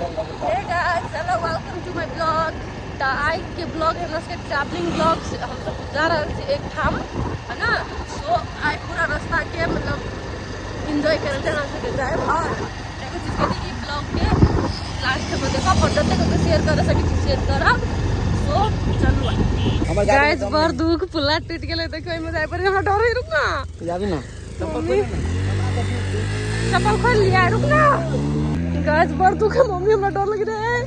Hey guys, hello, welcome to my blog. तऽ आइ के blog है हमरा सबके ट्रैवलिंग ब्लॉग। हम सब जा रहल छी एक ठाम, है ना? सो आइ पूरा रास्ता के मतलब एंजॉय करल छै हमरा सबके जायब। और एगो चीज कथी कि ब्लॉग के लास्ट में देखब और जतेक के शेयर कर सकै छी शेयर करब। सो चलू गाइस, बड़ दुख, पुला टूट गेलै। देखियौ, एहिमे जाय पर हमरा डर है। रुक ना। जाबी ना। मम्मी, चप्पल खोल लिया। रुक ना गाइस, बड़ दुख है। मम्मी, हमरा डर लग रहा है।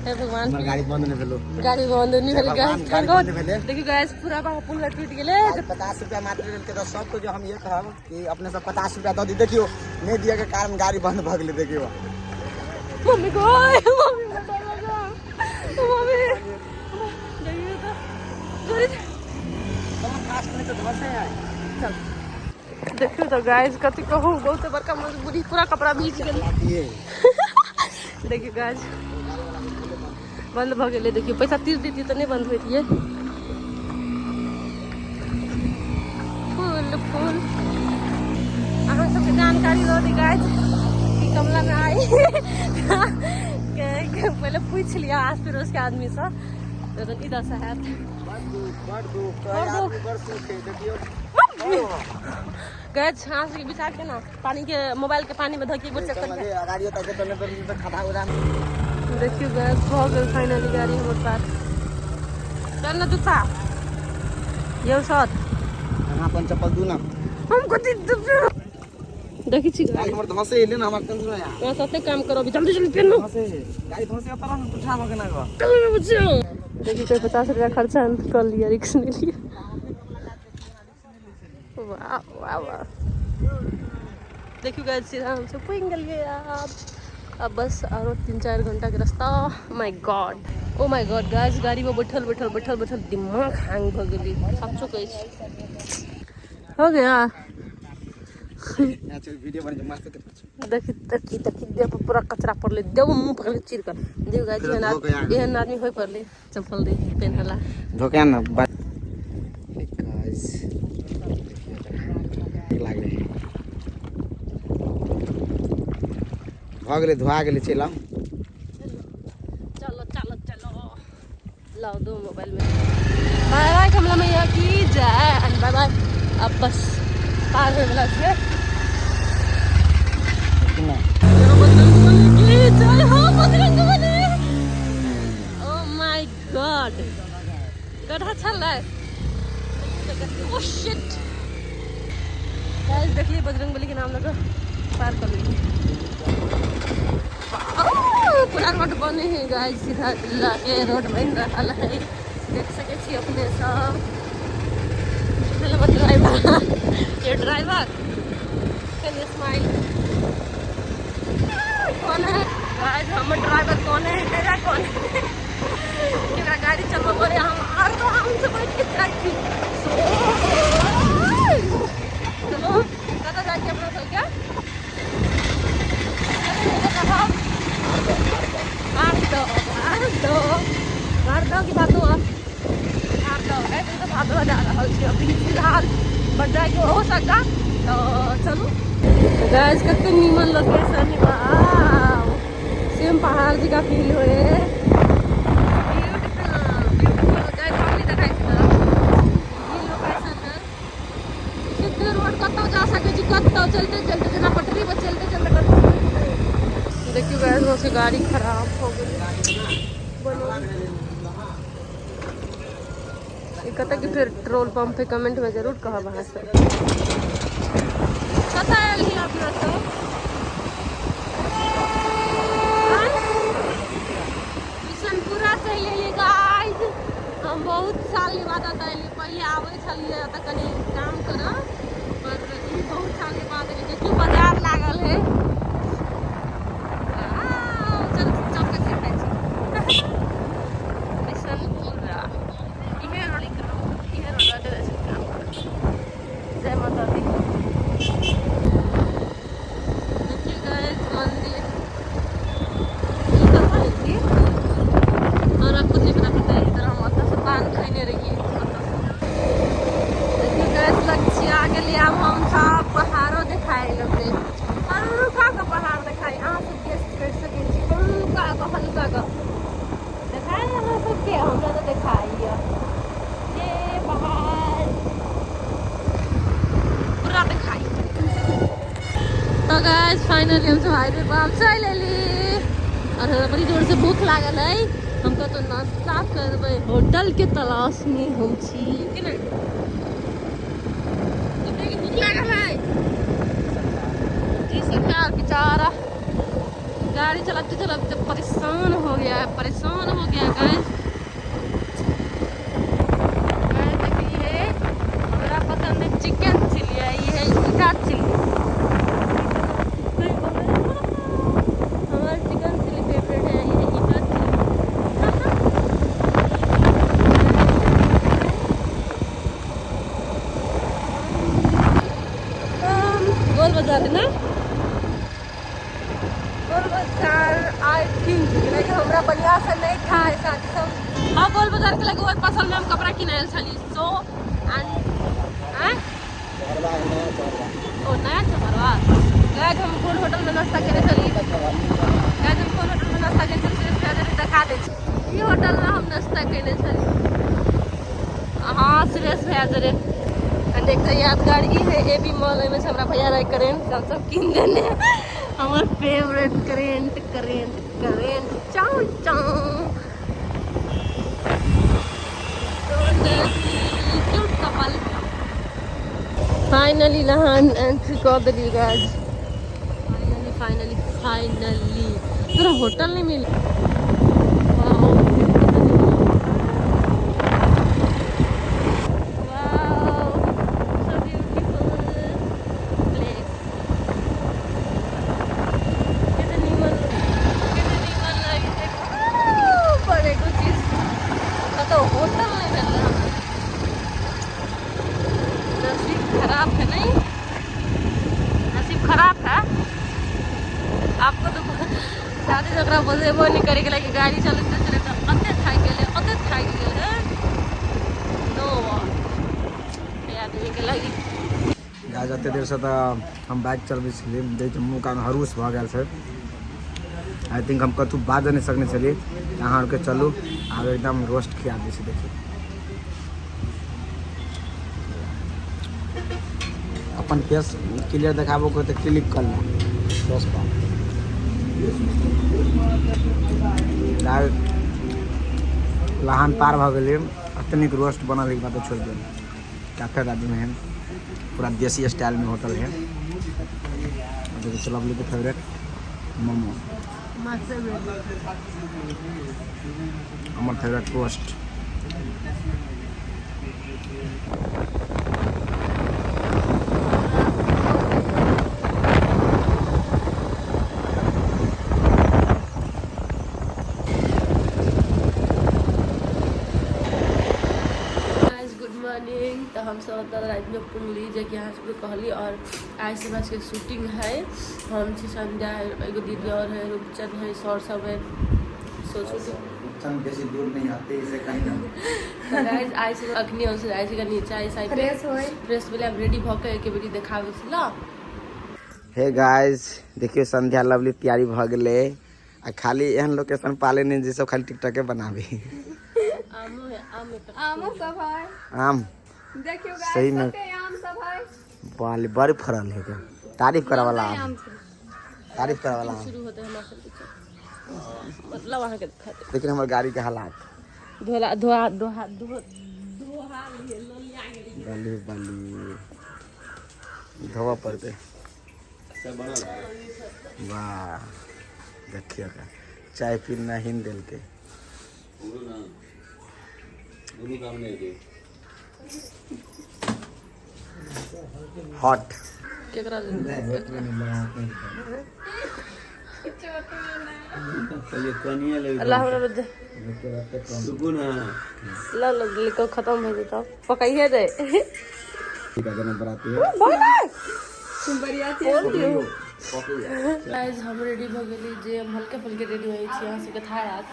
हे भगवान! हमर गाड़ी बंद नहीं भेलो। गाड़ी बंद नहीं भेल। भगवान, गाइस, गाड़ी बंद भेलै। देखियो गाइस, पूरा बाबा पुल टूट गेलै। 50 रुपया मात्र लेलकै, तऽ सबको जो हम ये कहब कि अपने सब 50 रुपया दऽ दी। देखियो, नहीं दिया के कारण गाड़ी बंद भऽ गेलै, देखियो। मम्मी को, मम्मी, हमरा डर लग रहा। मम्मी, देखियो तो जोरी। फास्ट नहीं तो घर से आए। चल, देखियो तो गाइस, कथी कहू, बहुत बड़का मजबूरी, पूरा कपड़ा भीज गेल। दिए। देखियो गाइस, बंद भऽ गेलै। देखियो, पैसा तीर दैतियै तऽ नहि बंद होइतियै। फूल फूल। अहाँ सबके जानकारी दऽ दी गाइस कि कमला में आई के पहिले पूछि लिअ आस पड़ोस के आदमी से, जखन ई दशा हैत। बड़ दुख, बड़ दुख। बड़ दुख। आदमी बड़ सुख है, देखियो। गाइस, अहाँ सबके विचार के ना पानी के, मोबाइल के पानी में धऽ के एक बेर चक्कर के। गाड़ी तक तो खड़ा उड़ा। देखियो गाइस, भऽ गेल फाइनली गाड़ी हमर पार। चल ना जूता यौ सर। अहाँ अपन चप्पल दू ना। हम कथी देखै छी? गाड़ी हमर धंसे एले ना, हमर टेंशन है। वहाँ साथे काम करो अभी, जल्दी जल्दी पेनो। धंसे गाड़ी धंसे तर हम पुछा भऽ केना गो। देखिए, कोई 50 रुपया खर्चा कर लिया, रिक्स नहीं लिया। वाह वाह वाह! देखियो गाइस, सीधा हम सब पुग गेलियै। अब बस आरो 3-4 घंटा के रास्ता। My God, oh my God! Guys, गाड़ी में बैठल बैठल बैठल बैठल दिमाग हैंग भऽ गेली। सच्चो कहै छी। हो गया। यहाँ चल, वीडियो बन मस्त ते। देखी देखी देखी, देह पर पूरा कचरा पड़लै। देव मुंह पकड़ के चीर कर देव। गाइस, फिर एहन धो के आदमी, एहन आदमी होय पड़लै चप्पल दे पेन्हला। धोके ना। गाइस, लागलै भऽ गेलै, धोआ गेलै, चलि आउ। चलो चलो चलो, लाओ दो मोबाइल में। बाय बाय कमला मैया की जय एंड बाय बाय। अब बस पार होय वाला छै। बजरंग बली की जय हो, बजरंग बली! ओ my God, गड्ढा छलै। Oh shit! गाइस, देखलिए, बजरंग बली के नाम लगा पार कर लेलिए। पूरा रोड बने है गाइस, सीधा जिला के रोड बन रहल है। देख सके छी अपने सब। चलो ड्राइवर, ये ड्राइवर, can smile. कौन है गाइस हमर ड्राइवर? कौन है मेरा? कौन है? केकरा गाड़ी चलबो पड़े? हम आराम से बैठ के जाइ छी। चलो, कतऽ जाइ छी अपना सबके? भादो, भादो, भादो कि भादो? भादो है तो भादो जा रहल छी अभी फिलहाल, बट जाके हो सका तो। चलू गाइस, कते नीमन लोकेशन है। वाओ, सेम पहाड़ जी का फील होए। Beautiful, beautiful. गाइस, हम नहीं देखाइ छी तरफ ई लोकेशन है। सीधे रोड कतौ जा सकै छी, कतौ चलते चलते, जेना पटरी पर चलते चलते कतौ। देखियो गाइस, वहाँ गाड़ी खराब हो गेलै। बोलो, ई कतऽ के पेट्रोल पंप है? कमेंट में जरूर कहब अहाँ सब। कतऽ आयल ही अपना सब? आँय? किशनपुरा चलि एलियै गाइस। हम बहुत साल के बाद एतऽ एलियै। पहिले आबै छलियै एतऽ कनि काम करऽ, पर ई बहुत साल के बाद एलियै। देखियौ, बाजार लागल है। आउ, चल चौक खाइ छी। किशनपुरा इहे रोड, इहे रोड बाटे जाइ छै काम करऽ। जय माता दी। गाइस फाइनली हम सब हाईवे पर हम चलि एली और हमरा बड़ी जोर से भूख लागल है। हम कतौ नाश्ता करबै, होटल के तलाश में हम छी कि नहीं। अपने के भूख लागल है जी सरकार। बेचारा गाड़ी चलाते चलाते परेशान हो गया है, परेशान हो गया है गाइस। गाइस देखिए हमरा पसंद है चिकन चिली, ये है ईटा चिली। हमारा चिकन चिली फेवरेट है, ये है ईटा चिली। गोल बाजार है ना, गोल बाजार I think, लेकिन हमरा बढ़िया से नहीं था ऐसा सब। हाँ गोल बाजार के लगे ओहि पसल में हम कपड़ा किनायल छली। सो एंड ओ नया चमरवा गाइस हम कोन होटल में नाश्ता केने छली। गाइस हम कोन होटल में नाश्ता केने छली से देखा दै छी। ई होटल में हम नाश्ता केने छली। हाँ सुरेश भैया जरे एंड एकटा यादगार ई है ए बी मॉल, एहिमे से हमरा भैया रहे करेंट सब सब कीन देने। हमर फेवरेट करेंट करेंट करेंट चाउ चाउ। Cute couple. फाइनली लहान एंट्री कर देली गाइस। फाइनली फाइनली फाइनली तोरा होटल नहीं मिल। Wow, so beautiful place. कितनी नीमन, कितनी नीमन लगी छै। पर एगो चीज कतौ होटल नहीं मिल रहा। नसीब खराब है। नहीं नसीब खराब है आपको तो। शादी जकरा बजेबो नहीं करे के लागी गाड़ी चलते चलते अते थाकि गेलै, अते थाकि गेलै। नो आदमी के लागी। गाइस एते देर से तऽ हम बाइक चलबै छलियै, देखै मुँह कान हरूस भऽ गेल छै। I think हम कतहु बाजि नहि सकने छलियै। अहाँ आरके चलू आब एकदम रोस्ट खिया दै छी। देखियौ अपन फेस क्लियर देखाबो को तऽ क्लिक कर ले फेस पर। लहान पार भऽ गेलै। एते नीक रोस्ट बनल है, बात छोड़ि दियौ। कैफे दादी में है, पूरा देसी स्टाइल में होटल है। देखिए लवली के फेवरेट मोमो, हमर फेवरेट रोस्ट। Good morning. तो हम सब रातिमे पुंगली जे कि अहाँ सबके कहली और आज से हमरा सबके शूटिंग है। हम छी संध्या है, एगो दीदी और है, रूपचंद है, सर सब है। सो शूटिंग बेसी दूर नहीं आते इसे कहीं ना। तो गाइस आज से अखनी हम जाइ छी कनी चाय साय फ्रेश होय। फ्रेश भेलै, आब रेडी भऽ के एक बेरी देखाबै छी ल। हे गाइस देखियो संध्या लवली तैयारी भऽ गेलै आ खाली एहन लोकेशन पाले नहीं जे सब खाली टिकटॉके बनाबी। आमो है, आम है। आमो सब है। आम देखियो सही गाइस में। कते आम सब है। बाल बड़ी फरल है के तारीफ करे वाला आम, आम छै। तारीफ करे वाला आम। शुरू होते हमरा सबके मतलब अहाँके देखा देब। लेकिन हमर गाड़ी के हालात धोला धोआ धोआ धो धोआ लिए लोलिया गेली। बली बली धोवा पड़ते। वाह देखियो का चाय पीना हिन देल के। हॉट केकरा अल्लाह हमरा बजे ल ल लिखो खत्म हो जेतौ पकाइए दे। गाइस हम रेडी भऽ गेली जे हम हल्के फुल्के रेडी होइ छी, अहाँ सबके था आयत।